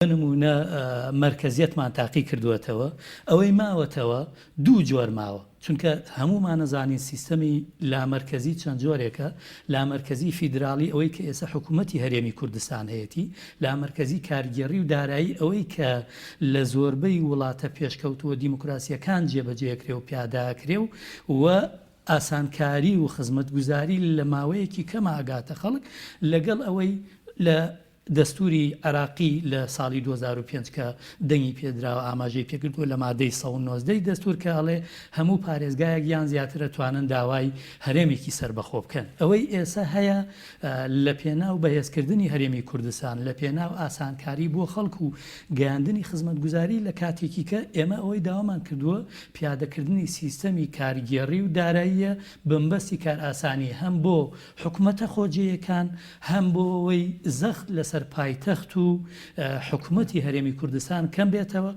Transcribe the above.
بە نموونە مەرکەزیەتمان تاقی کردووەتەوە، ئەوەی ماوەتەوە دوو جۆر ماوە، چونکە هەموومان ئەزانین سیستەمی لامەرکەزی چەند جۆرێکە، لامەرکەزی فیدراڵی ئەوەی کە ئێستا حکوومەتی هەرێمی کوردستان هەیەتی، لامەرکەزی کارگێڕی و دارایی ئەوەی کە لە زۆربەی وڵاتە پێشکەوتووە دیموکراسییەکان جێبەجێ ئەکرێ و پیادە ئەکرێ و ئاسانکاری و خزمەتگوزاری لە ماوەیەکی کەما ئەگاتە خەڵک، لەگەڵ ئەوەی لە دەستووری عێراقی لە ساڵی 2005 کە دەنگی پێدراوە ئاماژەی پێکردووە لە مادەی 119 ی دەستوور کە ئەڵێ هەموو پارێزگایەک یان زیاتر ئەتوانن داوای هەرێمێکی سەربەخۆ بکەن. ئەوەی ئێسە هەیە لە پێناو بەهێزکردنی هەرێمی کوردستان، لە پێناو ئاسانکاری بۆ خەڵک و گەیاندنی خزمەتگوزاری لە کاتێکی کە ئێمە ئەوەی داوامان کردووە پیادەکردنی سیستەمی کارگێڕی و داراییە بەمبەستی کارئاسانی هەم بۆ حکومەتە خۆجێیەکان هەم بۆ ئەوەی زەخت لەسەر پایتەخت و حکومەتی هەرێمی کوردستان کەم بێتەوە.